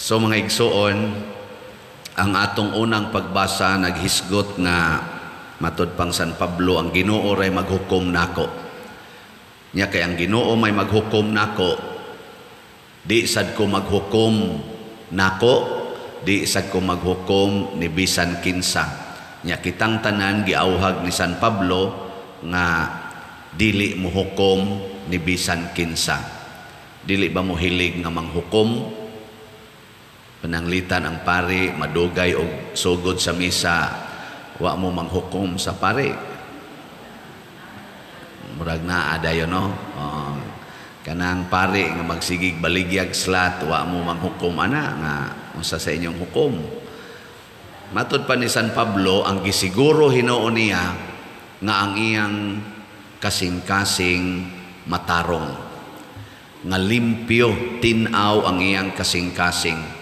So mga igsuon, ang atong unang pagbasa naghisgot nga matud pang San Pablo, ang Ginoo ray maghukom nako. Nya kay ang Ginoo may maghukom nako, di sad ko maghukom nako, di sad ko maghukom ni bisan kinsa. Nya kitang tanan giauhag ni San Pablo nga dili mohukom ni bisan kinsa. Dili ba mo hilig nga manghukom? Pananglitan ang pari madugay og sugod sa misa, wa mo manghukom sa pari. Murag naa dayon, no? Kanang pari nga magsigig baligyag slat, wa mo manghukom ana nga unsa sa inyong hukom. Matud pa ni San Pablo, ang gisiguro hinuon niya nga ang iyang kasing-kasing matarong, nga limpyo, tin-aw ang iyang kasing-kasing.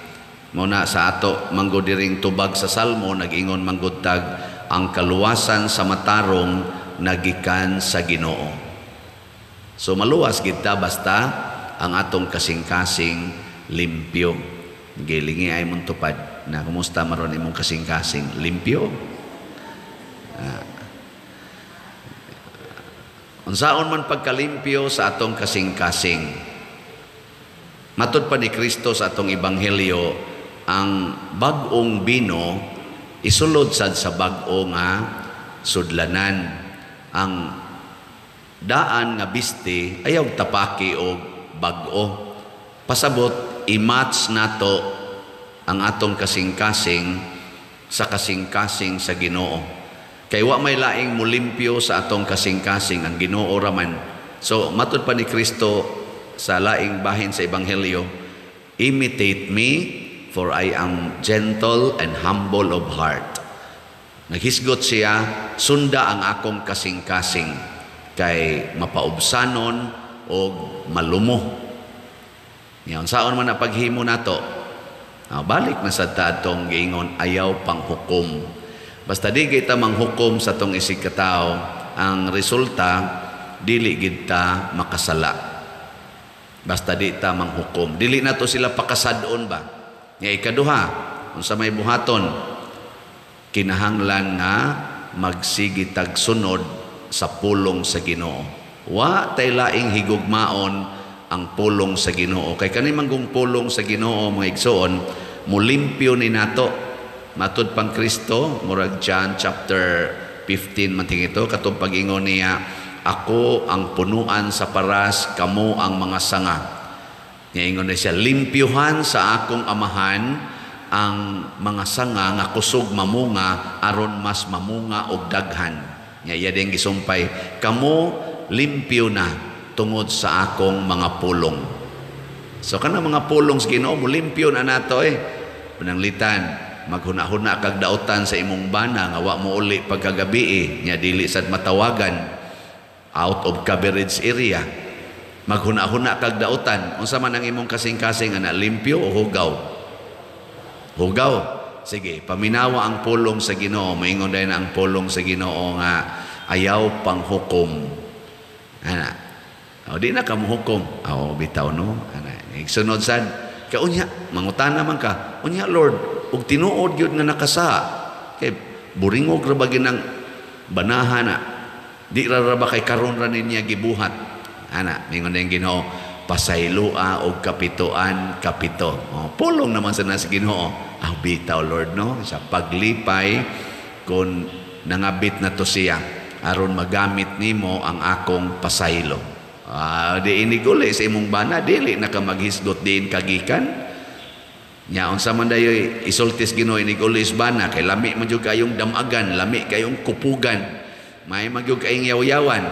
Muna sa ato manggod diring tubag sa Salmo, nag-ingon manggod tag ang kaluwasan sa matarong nagikan sa Ginoo. So maluwas gid ta basta ang atong kasing-kasing limpyo. Gilingi ay mong tupad na kumusta maron imong kasing-kasing limpyo. Unsaon man pagkalimpyo sa atong kasing-kasing? Matud pa ni Kristo sa atong ebanghelyo, ang bag-ong bino isulod sad sa bag-o nga sudlanan. Ang daan nga biste ayaw tapaki og bag-o. Pasabot, i-match nato ang atong kasing-kasing sa kasing-kasing sa Ginoo. Kay wa may laing mulimpyo sa atong kasing-kasing, ang Ginoo raman. So matud pa ni Kristo sa laing bahin sa ebanghelyo, "Imitate me, for I am gentle and humble of heart." Naghisgot siya, sunda ang akong kasing-kasing kay mapaubsanon o malumo. Yan, saon man na paghimo nato? Balik na sa atong giingon, ayaw panghukom. Basta di kita manghukom sa tong isig katao, ang resulta dili gid ta makasala. Basta di ta manghukom. Dili nato sila pakasad-on ba? Nga ikaduha, unsa may buhaton? Kinahanglan nga magsige tag sunod sa pulong sa Ginoo. Wa tay laing higugmaon ang pulong sa Ginoo. Kay kani manggong pulong sa Ginoo, mga igsoon, mulimpyo ni nato. Matud pang Kristo, murag John chapter 15 man ito, katong pag-ingon niya, "Ako ang punuan sa paras, kamo ang mga sanga." Niingon na siya, "Limpyuhan sa akong amahan ang mga sanga nga kusog mamunga aron mas mamunga og daghan." Nya iya din gisumpay, "Kamo limpyo na tungod sa akong mga pulong." So kana mga pulong sa Ginoo mo limpyo na nato eh. Pananglitan maghuna-huna kag dautan sa imong bana nga wa mo uli pagkagabi eh, nya dili sad matawagan, out of coverage area. Maghuna-huna kag dautan, unsa man ang imong kasing-kasing ana, limpyo o hugaw? Hugaw. Sige, paminawa ang pulong sa Ginoo. Moingon dayon ang pulong sa Ginoo nga ayaw panghukom. Ana. O di na ka mohukom. O bitaw no. Ana. Sunod sad kaunya mangutana man ka. "Unya Lord, ug tinuod gyud nga nakasa. Kay buringog ra ba ginang banahan na? Di ra ra ba kay karon ra niya gibuhat?" Ana, mingon yung Ginoo, "Pasayloa og kapitoan kapito." O, pulong naman sa nasa Ginoo. "Ah, bitaw Lord no, sa paglipay kung nangabit na to siya aron magamit nimo ang akong pasaylo." Ah, di iniguli sa imong bana, dili na ka maghisgot diin kagikan. Nya unsa man dayoy isultis Ginoo iniguli sa bana kay lami man jud kayong damagan, lami kayong kupugan. May magyud kayong yaw-yawan.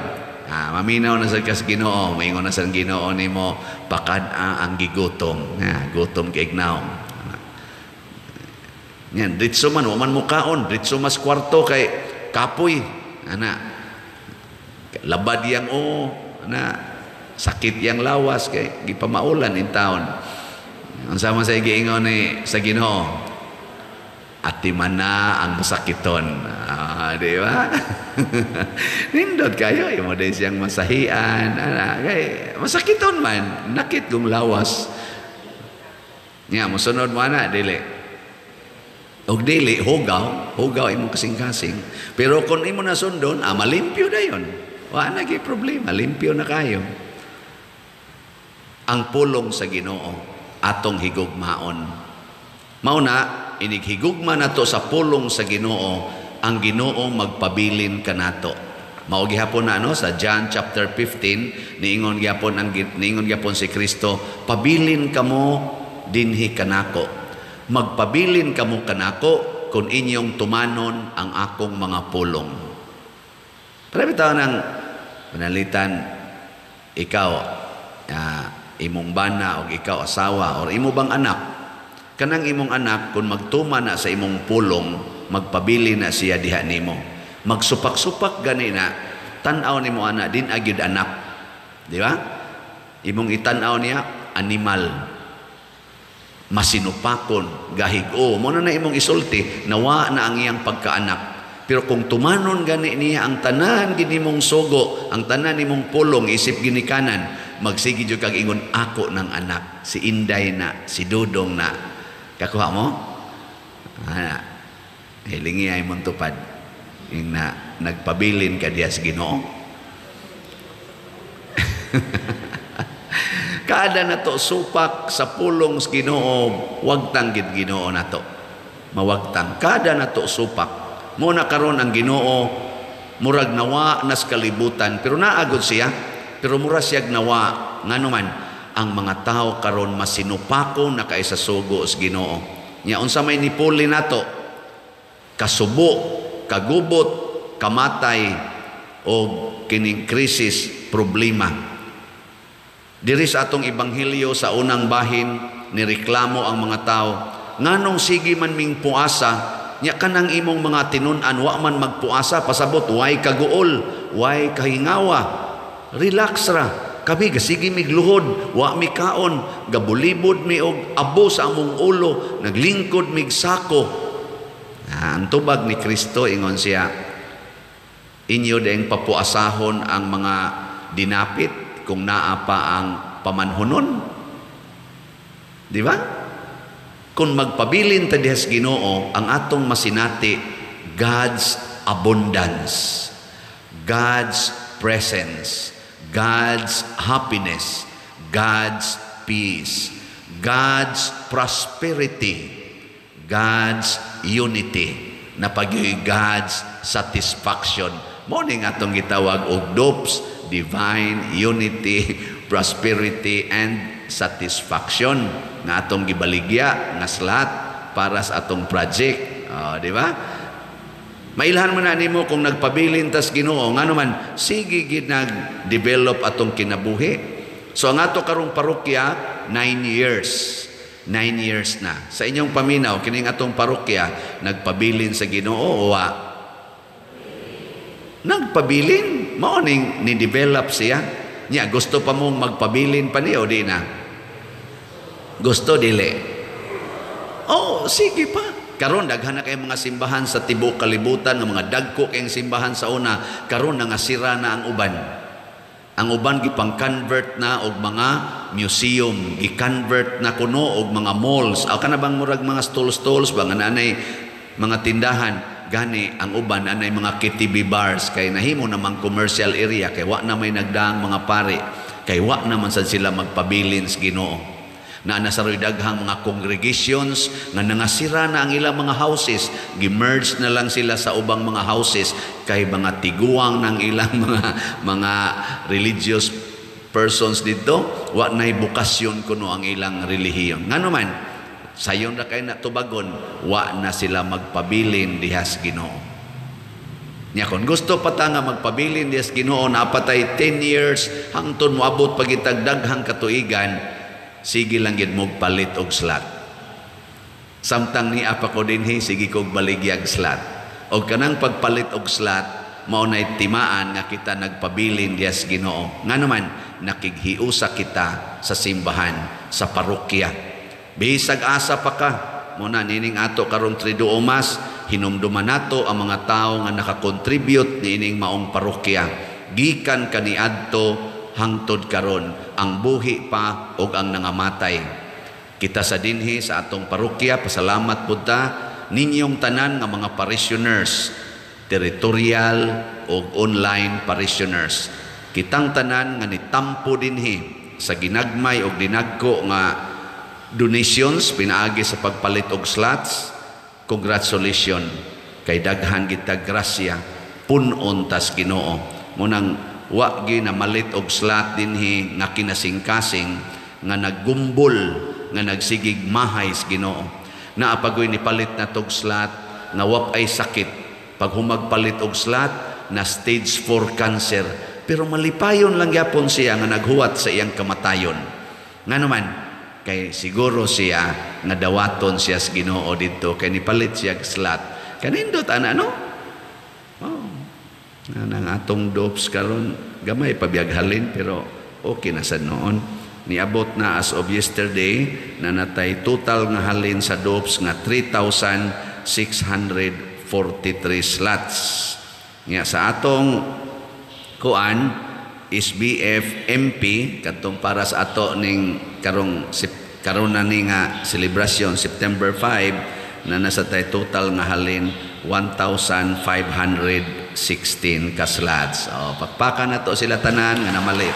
Ah, maminaw na sa kas Ginoo, maingon na sa Ginoo nimo, "Pakad-a ang gigutom." Na, gutom kay ignaw. Yan, ditso man wa man mukaon, ditso mas kwarto kay kapoy. Ana. Labad yang o, ana, sakit yang lawas kay gipamaulan in taon. Unsa man sa giingon ni sa Ginoo? "Atimana ang masakiton." Ah, di ba? Nindot kayo, imo din siyang masahian. Ana, kay masakiton man, nakit kong lawas. Nya mosunod mo ana, dili? Og dili, hugaw, hugaw imong kasing-kasing. Pero kung imo nasundon, malimpyo dayon. Wa na gyud problema, limpyo na kayo. Ang pulong sa Ginoo atong higugmaon. Mao na inig higugma nato sa pulong sa Ginoo, ang Ginoo magpabilin kanato. Mao gihapon na, no, sa John chapter 15, niingon gihapon si Kristo, "Pabilin kamo dinhi kanako. Magpabilin kamo kanako kung inyong tumanon ang akong mga pulong." Pero bitaw nang panalitan ikaw, imong bana o ikaw asawa or imo bang anak, kanang imong anak kung magtuma na sa imong pulong, magpabili na siya diha nimo. Magsupak-supak gani na, tan-aw nimo ana din agyud anak, di ba? Imong itan-aw niya animal, masinupakon, gahig-o mo na imong isulti, nawa na ang iyang pagkaanak. Pero kung tumanon gani niya ang tanan gini mong sugo, ang tanan nimong pulong isip ginikanan, magsige jud kag ingon, "Ako ng anak, si Inday na, si Dudong na." Kakuha mo? Ah, hilingi ay mong tupad. Yung na, nagpabilin ka diya sa Ginoo. Kada na to supak sa pulong sa Ginoo, wagtang gid Ginoo nato. Mawagtang kada na to supak. Mo na karon ang Ginoo murag nawa nas kalibutan, pero naagod siya, pero mura siyag nawa. Ngano man ang mga tao karon masinupako na kay sa sugo sa Ginoo. Nya unsa may nipuli nato? Kasubo, kagubot, kamatay o kining krisis, problema. Diri sa atong ebanghelyo sa unang bahin, nireklamo ang mga tao, nganong sige man ming puasa, nya kanang imong mga tinun-an wa man magpuasa, pasabot way kaguol, way kahingawa, relax ra. Kami gasige mig luhod, wa mi kaon, gabulibod mi og abo sa among ulo, naglingkod mig sako. Ang tubag ni Kristo, ingon siya, inyo ding papuasahon ang mga dinapit kung naa pa ang pamanhunon. Di ba? Kung magpabilin ta diha sa Ginoo, ang atong masinati, God's abundance, God's presence, God's happiness, God's peace, God's prosperity, God's unity, na pag God's satisfaction. Mo ning atong gitawag og DUPS, Divine Unity, Prosperity and Satisfaction, nga atong gibaligya nga slot para sa atong project. Oh, di ba? Mailhan man na nimo kung nagpabilin tas Ginoo, ngano man sige gid nag-develop atong kinabuhi. So ang ato karong parokya 9 years. 9 years na. Sa inyong paminaw, kining atong parokya nagpabilin sa Ginoo o wa? Nagpabilin, mao ning ni-develop siya. Nya gusto pa mong magpabilin pa niyo di na? Gusto dili? Oh, sige pa. Karon daghan na kay mga simbahan sa tibuok kalibutan, nga mga dagko kayong simbahan sa una, karon nangasira na ang uban. Ang uban gipang-convert na og mga museum, gi-convert na kuno og mga malls. Aw kana bang murag mga stall-stalls ba nga naanay mga tindahan, gani ang uban anay mga KTV bars kay nahimo namang commercial area kay wa na may nagdaang mga pare, kay wa naman sad sila magpabilin sa Ginoo. Na nasa roy daghang mga congregations nga nangasira na ang ilang mga houses, gi-merge na lang sila sa ubang mga houses kay mga tiguang ng ilang mga religious persons dito, wa nay bukasyon kuno ang ilang relihiyon. Ngano man sayon ra kay na tubagon, wa na sila magpabilin diha sa Ginoo. Nya kon gusto pa ta nga magpabilin diha sa Ginoo, napatay 10 years hangtod moabot pagitag daghang katuigan, sige lang gid mo palit og slot. Samtang niya pa ko dinhi, sige kog baligyag slot. Og kanang pagpalit og slot, mao nay timaan nga kita nagpabilin diha sa Ginoo. Ngano man nakighiusa kita sa simbahan, sa parokya. Bisag asa pa ka, mo na nining ato karong Triduum Mass, hinumduman nato ang mga tawo nga nakakontribute niining maong parokya. Gikan kaniadto hangtod karon, ang buhi pa og ang nangamatay. Kita sa dinhi sa atong parokya, pasalamat pud ta ninyong tanan nga mga parishioners, territorial o online parishioners. Kitang tanan nga nitampo dinhi sa ginagmay og dinagko nga donations pinaagi sa pagpalit og slots. Congratulations kay daghan kita grasya, punon tas Ginoo. Munang wa gi na malit og slot dinhi nga kinasingkasing nga naggumbol nga nagsigig mahay sa Ginoo. Naapagoy ni palit na tog slot nga wap ay sakit. Pag humagpalit og slot na stage 4 cancer, pero malipayon lang gyapon siya nga naghuwat sa iyang kamatayon. Ngano man kay siguro siya nga dawaton siya sa Ginoo didto kay nipalit siya og slot. Kanindot ana, no? Oh. Nang atong dopes karon gamay pabiyag halin, pero okay na sad noon. Niabot na as of yesterday na natay total nga halin sa dopes nga 3,643 slots. Nga sa atong kuan SBF MP katong para sa ato ning karong karon na ni nga celebration September 5 na nasa tay total nga halin 1,516 ka slots. O, pakpakan na to sila tanan nga namalit.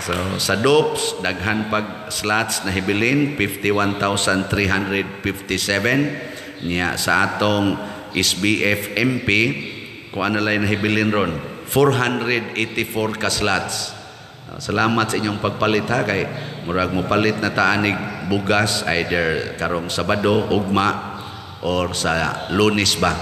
So sa DOPS daghan pag slots na hibilin, 51,357. Niya sa atong SBF MP kung ano lang nahibilin ron, 484 ka slots. Salamat sa inyong pagpalit ha, kay murag mo palit na taanig bugas either karong Sabado, ugma or sa Lunes ba.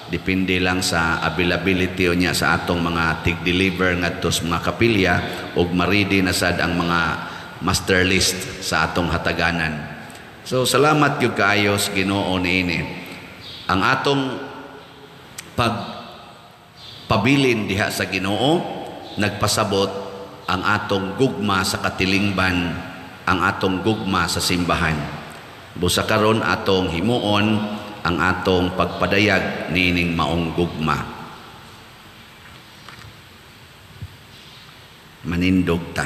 Depende lang sa availability niya sa atong mga tig-deliver ngadto sa mga kapilya ug ma-ready na sad ang mga master list sa atong hataganan. So salamat gyud kaayo sa Ginoo niini. Ang atong pag pabilin diha sa Ginoo nagpasabot ang atong gugma sa katilingban, ang atong gugma sa simbahan. Busa karon atong himuon ang atong pagpadayag niining maong gugma. Manindog ta.